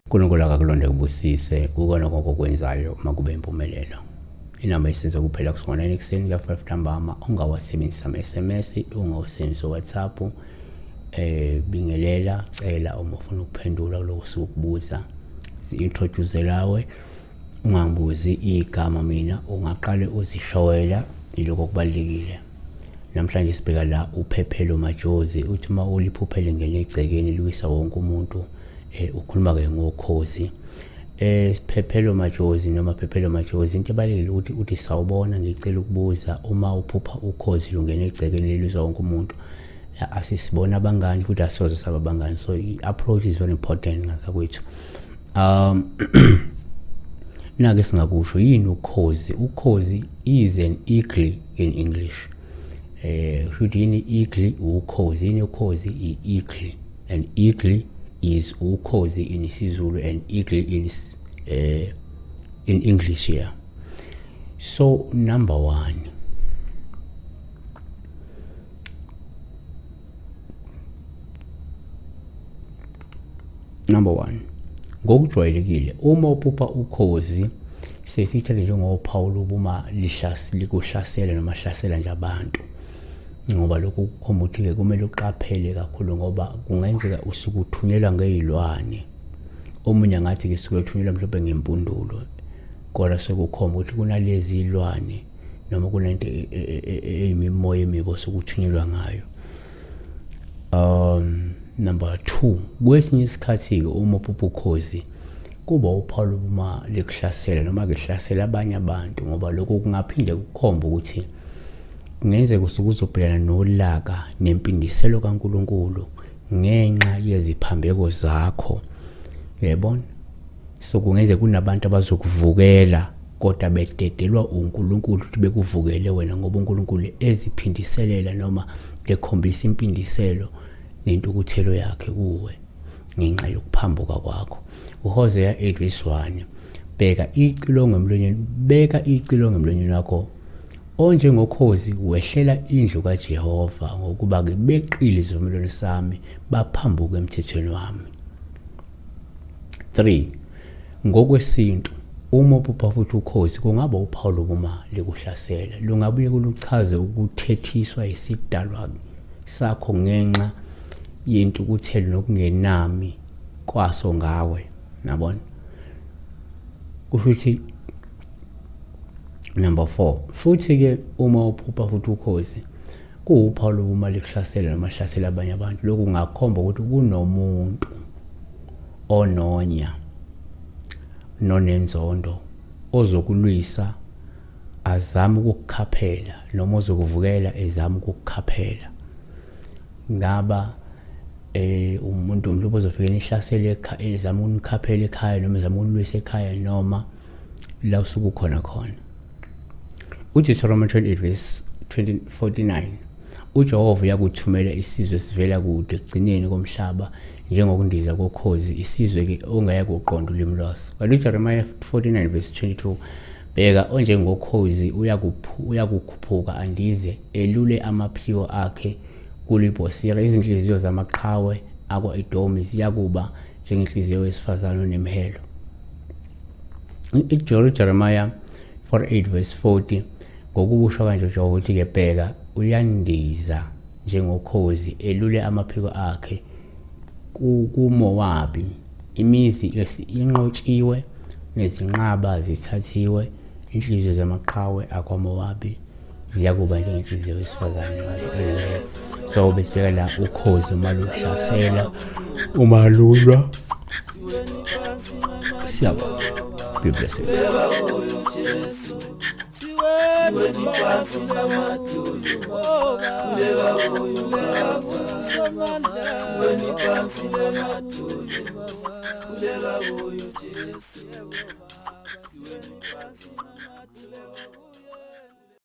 uNkulunkulu akakulonde kubusise kukona konke okwenzayo makube impumelelo. Inamba isenza kuphela kusuka ngo-9 ekuseni kuya 5 ntambama. Ungawasebenzisa ama-SMS, ungawusebenzisa uWhatsApp. Bingelela, cela uma ufuna ukuphendula kuloko sukubuza. Zi-introduce lawe. Ungangibuzi igama mina, ungaqale uzishowela iloko okubalulekile. Namhlanje sibheka la uphephelo majozi, uthi uma uliphuphele ngene egcekeni liwisa wonke umuntu. Ukhuluma ke ngokhozi. Siphephelo majozi noma phephelo majozi, into ebalulekile ukuthi uthi sawubona, ngicela ukubuza uma uphupha ukhozi lungena egcekeni lilwisa wonke umuntu. Asisibona abangani futhi asoze saba abangani, so i-approach is very important ngazakwethu. Nake singakusho yini ukhozi? Ukhozi is an eagle in English. Kusho yini eagle? Ukhozi. Yini ukhozi? I-eagle. And eagle is ukhozi in isiZulu and eagle in English here. So number one, number one, ngokujwayelekile uma uphupha ukhozi sesithathe njengophawu lobuma likuhlasela noma hlasela nje abantu, ngoba lokhu kukhomba ukuthi-ke kumele uqaphele kakhulu ngoba kungenzeka usuke uthunyelwa ngey'lwane. Omunye angathi-ke suke ethunyelwa mhlawumbe ngempundulo, kodwa sekukhomba ukuthi kunalezi iy'lwane noma kunento eyimimoya emibi osuke uthunyelwa ngayo. Number 2, kwesinye isikhathi-ke uma uphupha ukhozi kuba uphawu lokuba likuhlasela noma kuhlasela abanye abantu, ngoba lokho kungaphinde kukhombe ukuthi kungenzeka usuke uzobhekana nolaka nempindiselo kaNkulunkulu ngenxa yeziphambeko zakho. Uyayibona? So kungenzeka kunabantu abazokuvukela kodwa bededelwa uNkulunkulu ukuthi bekuvukele wena, ngoba uNkulunkulu eziphindiselela noma ekhombisa impindiselo nentukuthelo yakhe kuwe ngenxa yokuphambuka kwakho. UHosea 8 verse 1, bheka icilongo emlonyeni, beka icilongo emlonyeni wakho onjengokhozi wehlela indlu kaJehova, ngokuba ke beqile isivumelwano sami, baphambuka emthethweni wami. 3, ngokwesintu uma uphupha futhi ukhozi kungaba uphawu lokuma likuhlasela, lungabuye kuluchaze ukuthethiswa isidalwa sakho ngenxa yentukuthelo nokungenami kwaso ngawe. Nabona, kusho ukuthi number 4, futhi ke uma uphupha futhi ukhozi kuwuphawu lokuma likuhlasela noma hlasela abanye abantu, lokhu kungakhomba ukuthi kunomuntu ononya nonenzondo ozokulwisa azame ukukukhaphela noma ozokuvukela ezama ukukukhaphela. Ngaba umuntu mhlawumbe ozofika nihlasele ekhaya, ezama ukunikhaphela ekhaya noma ezama ukunilwisa ekhaya noma la usuke ukhona khona. UDeuteronomy 28 verse 49, uJehova uyakuthumela isizwe esivela kude ekugcineni komhlaba njengokundiza kokhozi, isizwe ke ongeke uqonde ulimi lwaso. Kanti uJeremiah 49 verse 22, bheka onjengokhozi uyakukhuphuka andize elule amaphiko akhe kuliBhosira, izinhliziyo zamaqhawe akwa-Edomi ziyakuba njengenhliziyo wesifazane onemhelo. UJeremiah 48 verse 40, ngokukusho kanje uJehova uthi-ke, bheka uyandiza njengokhozi elule amaphiko akhe kuMowabi, imizi inqotshiwe nezinqaba zithathiwe, inhliziyo zamaqhawe akwaMowabi ziyakuba njengenhliziyo wesifazane. So besibheka la ukhozi uma luhlasela, uma lulwa. Siyabonga. Be blessed. Siweni phansi.